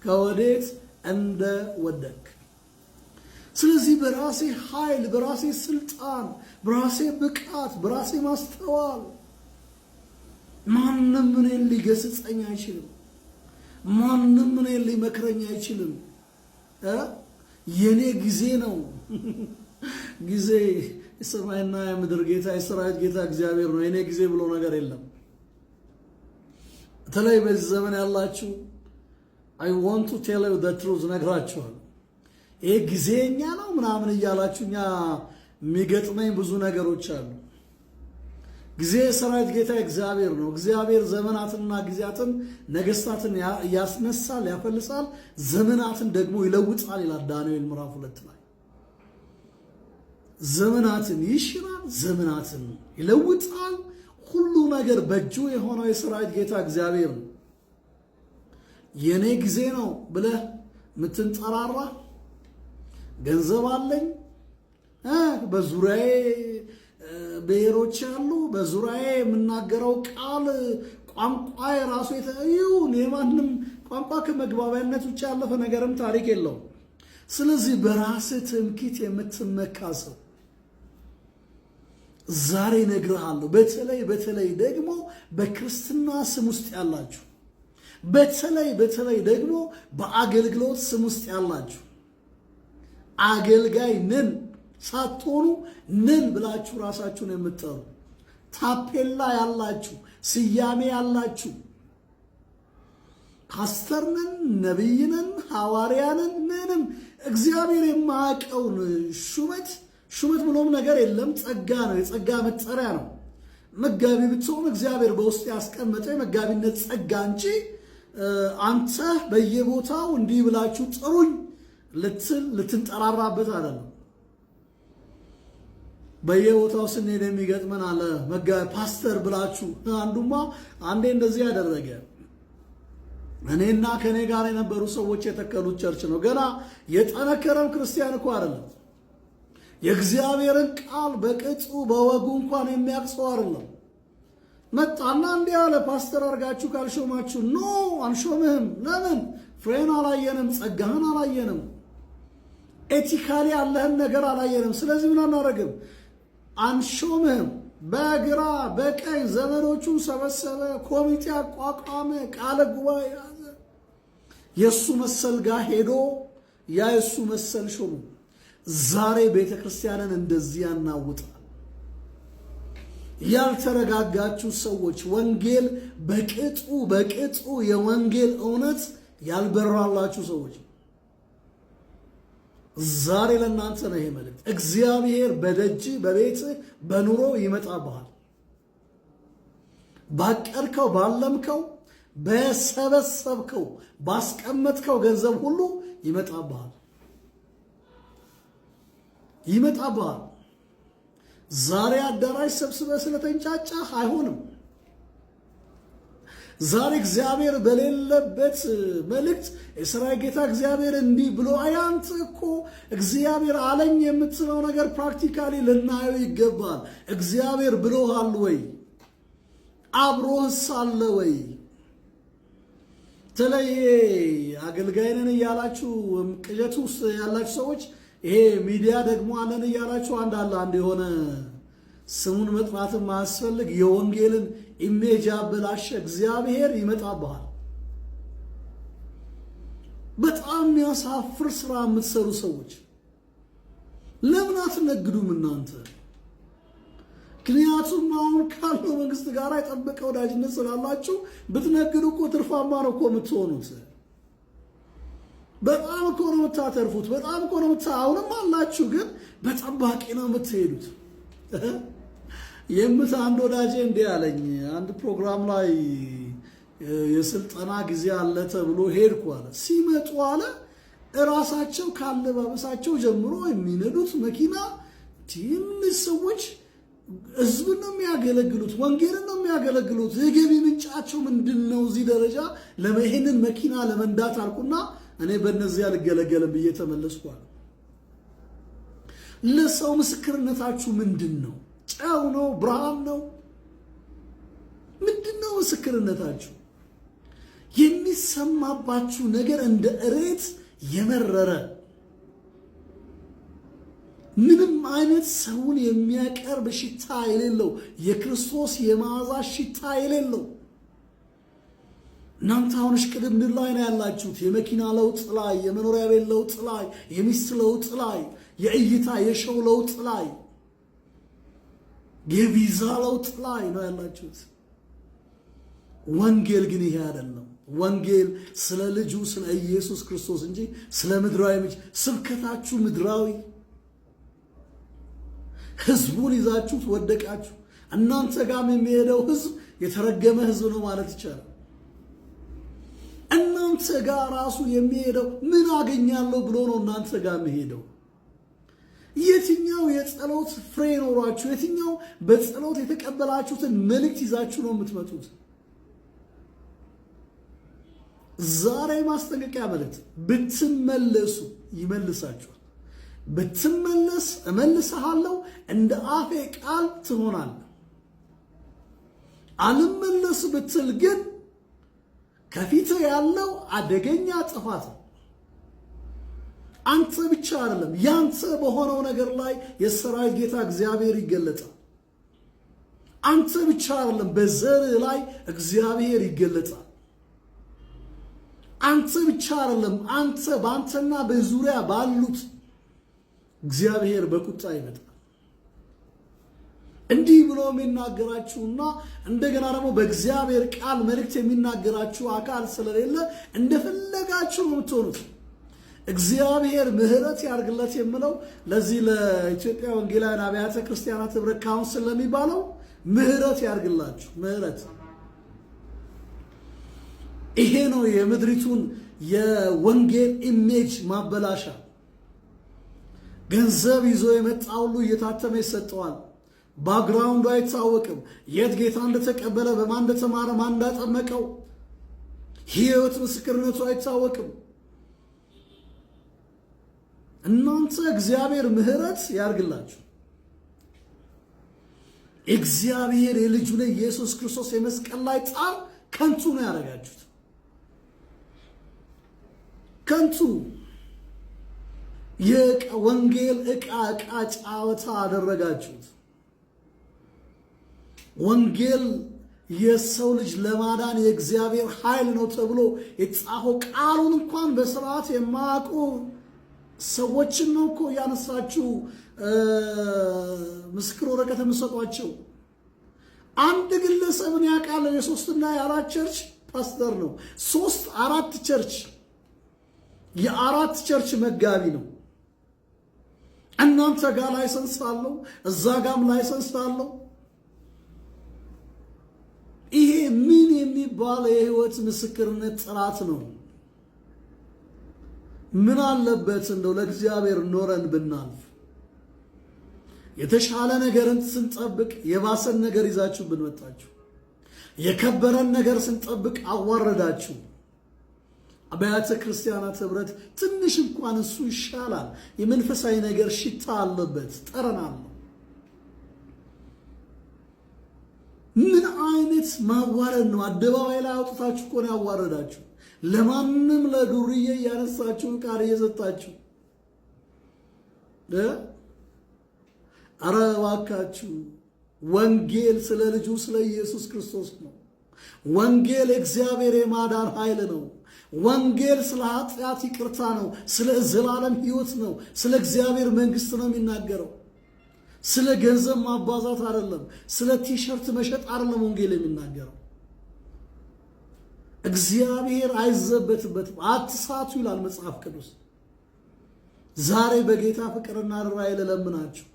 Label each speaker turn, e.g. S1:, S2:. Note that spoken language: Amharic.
S1: ከወዴት እንደወደቅ። ስለዚህ በራሴ ኃይል፣ በራሴ ስልጣን፣ በራሴ ብቃት፣ በራሴ ማስተዋል ማንም እኔን ሊገስጸኝ አይችልም። ማንም እኔን ሊመክረኝ አይችልም። የኔ ጊዜ ነው። ጊዜ የሰማይና የምድር ጌታ፣ የሰራዊት ጌታ እግዚአብሔር ነው። የኔ ጊዜ ብሎ ነገር የለም። በተለይ በዚህ ዘመን ያላችሁ፣ I want to tell you the truth፣ ነግራችኋል። ይሄ ጊዜ የኛ ነው ምናምን እያላችሁ እኛ የሚገጥመኝ ብዙ ነገሮች አሉ። ጊዜ የሰራዊት ጌታ እግዚአብሔር ነው። እግዚአብሔር ዘመናትንና ጊዜያትን፣ ነገስታትን ያስነሳል፣ ያፈልሳል፣ ዘመናትን ደግሞ ይለውጣል ይላል ዳንኤል ምዕራፍ 2 ላይ። ዘመናትን ይሽራል፣ ዘመናትን ይለውጣል። ሁሉ ነገር በእጁ የሆነው የሰራዊት ጌታ እግዚአብሔር ነው። የኔ ጊዜ ነው ብለህ የምትንጠራራ፣ ገንዘብ አለኝ፣ በዙሪያዬ ብሔሮች አሉ፣ በዙሪያዬ የምናገረው ቃል ቋንቋ የራሱ ይሁን፣ የማንም ቋንቋ ከመግባቢያነት ውጭ ያለፈ ነገርም ታሪክ የለውም። ስለዚህ በራስህ ትምክህት የምትመካ ሰው ዛሬ እነግርሃለሁ። በተለይ በተለይ ደግሞ በክርስትና ስም ውስጥ ያላችሁ፣ በተለይ በተለይ ደግሞ በአገልግሎት ስም ውስጥ ያላችሁ፣ አገልጋይ ነን ሳትሆኑ ነን ብላችሁ ራሳችሁን የምትጠሩ፣ ታፔላ ያላችሁ፣ ስያሜ ያላችሁ፣ ፓስተር ነን፣ ነቢይ ነን፣ ሐዋርያ ነን፣ ምንም እግዚአብሔር የማያውቀውን ሹመት፣ ሹመት ብሎም ነገር የለም። ጸጋ ነው፣ የጸጋ መጠሪያ ነው። መጋቢ ብትሆን እግዚአብሔር በውስጥ ያስቀመጠው የመጋቢነት ጸጋ እንጂ አንተ በየቦታው እንዲህ ብላችሁ ጥሩኝ ልትል ልትንጠራራበት አይደለም። በየቦታው ስንሄድ የሚገጥመን አለ፣ መጋቢ፣ ፓስተር ብላችሁ። አንዱማ አንዴ እንደዚህ ያደረገ፣ እኔና ከእኔ ጋር የነበሩ ሰዎች የተከሉት church ነው። ገና የጠነከረም ክርስቲያን እኮ አይደለም። የእግዚአብሔርን ቃል በቅጡ በወጉ እንኳን የሚያውቅ ሰው አይደለም። መጣና እንዲህ አለ፣ ፓስተር አድርጋችሁ ካልሾማችሁ። No፣ አንሾምህም። ለምን? ፍሬን አላየንም፣ ጸጋህን አላየንም፣ ethically ያለህን ነገር አላየንም። ስለዚህ ምን አናደርግም? አንሾምህም። በግራ በቀኝ ዘመዶቹን ሰበሰበ፣ ኮሚቴ አቋቋመ፣ ቃለ ጉባኤ ያዘ። የእሱ መሰል ጋር ሄዶ ያ የእሱ መሰል ሾሙ። ዛሬ ቤተ ክርስቲያንን እንደዚህ ያናውጣል። ያልተረጋጋችሁ ሰዎች፣ ወንጌል በቅጡ በቅጡ የወንጌል እውነት ያልበራላችሁ ሰዎች፣ ዛሬ ለእናንተ ነው ይሄ መልእክት። እግዚአብሔር በደጅ፣ በቤት፣ በኑሮ ይመጣብሃል። ባቀድከው፣ ባለምከው፣ በሰበሰብከው፣ ባስቀመጥከው ገንዘብ ሁሉ ይመጣብሃል፣ ይመጣብሃል። ዛሬ አዳራሽ ሰብስበህ ስለተንጫጫህ አይሆንም። ዛሬ እግዚአብሔር በሌለበት መልእክት የሰራዊት ጌታ እግዚአብሔር እንዲህ ብሎ፣ አያንተ እኮ እግዚአብሔር አለኝ የምትለው ነገር practically ልናየው ይገባል። እግዚአብሔር ብሎሃል ወይ? አብሮህስ አለ ወይ? በተለይ አገልጋይ ነን እያላችሁ ቅዠት ውስጥ ያላችሁ ሰዎች፣ ይሄ ሚዲያ ደግሞ አለን እያላችሁ፣ አንድ አለ፣ አንድ የሆነ ስሙን መጥራትም ማያስፈልግ የወንጌልን image ያበላሸ፣ እግዚአብሔር ይመጣብሃል። በጣም የሚያሳፍር ስራ የምትሰሩ ሰዎች ለምን አትነግዱም እናንተ? ምክንያቱም አሁን ካለው መንግስት ጋር የጠበቀ ወዳጅነት ስላላችሁ ብትነግዱ እኮ ትርፋማ ነው እኮ የምትሆኑት። በጣም እኮ ነው የምታተርፉት። በጣም እኮ ነው አሁንም አላችሁ፣ ግን በጠባቂ ነው የምትሄዱት። አንድ ወዳጄ እንዲህ አለኝ። አንድ ፕሮግራም ላይ የስልጠና ጊዜ አለ ተብሎ ሄድኩ አለ። ሲመጡ አለ እራሳቸው ካለባበሳቸው ጀምሮ የሚነዱት መኪና፣ ትንሽ ሰዎች ህዝብን ነው የሚያገለግሉት፣ ወንጌልን ነው የሚያገለግሉት። የገቢ ምንጫቸው ምንድን ነው? እዚህ ደረጃ ይህንን መኪና ለመንዳት አልኩና እኔ በእነዚህ አልገለገልም ብዬ ተመለስኩ አለ። ለሰው ምስክርነታችሁ ምንድን ነው? ጨው ነው? ብርሃን ነው? ምንድን ነው ምስክርነታችሁ? የሚሰማባችሁ ነገር እንደ እሬት የመረረ፣ ምንም አይነት ሰውን የሚያቀርብ ሽታ የሌለው፣ የክርስቶስ የመዓዛ ሽታ የሌለው። እናንተ አሁን እሽቅድምድም ላይ ነው ያላችሁት። የመኪና ለውጥ ላይ፣ የመኖሪያ ቤት ለውጥ ላይ፣ የሚስት ለውጥ ላይ፣ የእይታ የ show ለውጥ ላይ፣ የቪዛ ለውጥ ላይ ነው ያላችሁት። ወንጌል ግን ይሄ አይደለም። ወንጌል ስለ ልጁ ስለ ኢየሱስ ክርስቶስ እንጂ ስለ ምድራዊ ምች ስብከታችሁ ምድራዊ፣ ህዝቡን ይዛችሁት ወደቃችሁ። እናንተ ጋርም የሚሄደው ህዝብ የተረገመ ህዝብ ነው ማለት ይቻላል። እናንተ ጋር ራሱ የሚሄደው ምን አገኛለሁ ብሎ ነው እናንተ ጋር የሚሄደው። የትኛው የጸሎት ፍሬ ኖሯችሁ፣ የትኛው በጸሎት የተቀበላችሁትን መልእክት ይዛችሁ ነው የምትመጡት? ዛሬ ማስጠንቀቂያ መልእክት፣ ብትመለሱ ይመልሳችኋል። ብትመለስ እመልስሃለሁ፣ እንደ አፌ ቃል ትሆናለህ። አልመለስ ብትል ግን ከፊት ያለው አደገኛ ጥፋት ነው። አንተ ብቻ አይደለም፣ ያንተ በሆነው ነገር ላይ የሰራዊት ጌታ እግዚአብሔር ይገለጣል። አንተ ብቻ አይደለም፣ በዘርህ ላይ እግዚአብሔር ይገለጣል። አንተ ብቻ አይደለም፣ አንተ በአንተና በዙሪያ ባሉት እግዚአብሔር በቁጣ ይመጣል። እንዲህ ብሎ የሚናገራችሁና እንደገና ደግሞ በእግዚአብሔር ቃል መልእክት የሚናገራችሁ አካል ስለሌለ እንደፈለጋችሁ ነው የምትሆኑት። እግዚአብሔር ምሕረት ያርግለት የምለው ለዚህ ለኢትዮጵያ ወንጌላውያን አብያተ ክርስቲያናት ኅብረት council ለሚባለው ምሕረት ያርግላችሁ። ምሕረት ይሄ ነው የምድሪቱን የወንጌል image ማበላሻ። ገንዘብ ይዞ የመጣ ሁሉ እየታተመ ይሰጠዋል። Background ኡ አይታወቅም። የት ጌታ እንደተቀበለ፣ በማን እንደተማረ፣ ማን እንዳጠመቀው፣ ሕይወት ምስክርነቱ አይታወቅም። እናንተ እግዚአብሔር ምሕረት ያርግላችሁ። እግዚአብሔር የልጁን ኢየሱስ ክርስቶስ የመስቀል ላይ ጣር ከንቱ ነው ያደረጋችሁት። ከንቱ የወንጌል ዕቃ ዕቃ ጫወታ አደረጋችሁት። ወንጌል የሰው ልጅ ለማዳን የእግዚአብሔር ኃይል ነው ተብሎ የተጻፈው ቃሉን እንኳን በስርዓት የማያውቁ ሰዎችን ነው እኮ እያነሳችሁ ምስክር ወረቀት የምሰጧቸው። አንድ ግለሰብን ያውቃለሁ። የሶስትና የአራት church ፓስተር ነው። ሶስት አራት church፣ የአራት church መጋቢ ነው። እናንተ ጋር license አለው፣ እዛ ጋም license አለው። ይሄ ምን የሚባል የህይወት ምስክርነት ጥራት ነው? ምን አለበት እንደው ለእግዚአብሔር ኖረን ብናልፍ? የተሻለ ነገርን ስንጠብቅ የባሰን ነገር ይዛችሁ ብንመጣችሁ፣ የከበረን ነገር ስንጠብቅ አዋረዳችሁ። አብያተ ክርስቲያናት ኅብረት ትንሽ እንኳን እሱ ይሻላል። የመንፈሳዊ ነገር ሽታ አለበት፣ ጠረን አለው። ምን አይነት ማዋረድ ነው? አደባባይ ላይ አውጥታችሁ እኮ ነው ያዋረዳችሁ። ለማንም ለዱርዬ እያነሳችሁ ቃል እየሰጣችሁ፣ ኧረ እባካችሁ፣ ወንጌል ስለ ልጁ ስለ ኢየሱስ ክርስቶስ ነው። ወንጌል እግዚአብሔር የማዳን ኃይል ነው። ወንጌል ስለ ኃጢአት ይቅርታ ነው። ስለ ዘላለም ሕይወት ነው። ስለ እግዚአብሔር መንግሥት ነው የሚናገረው። ስለ ገንዘብ ማባዛት አይደለም። ስለ ቲሸርት መሸጥ አይደለም ወንጌል የሚናገረው። እግዚአብሔር አይዘበትበትም። አትሳቱ ይላል መጽሐፍ ቅዱስ። ዛሬ በጌታ ፍቅርና ርኅራኄ ልለምናችሁ፣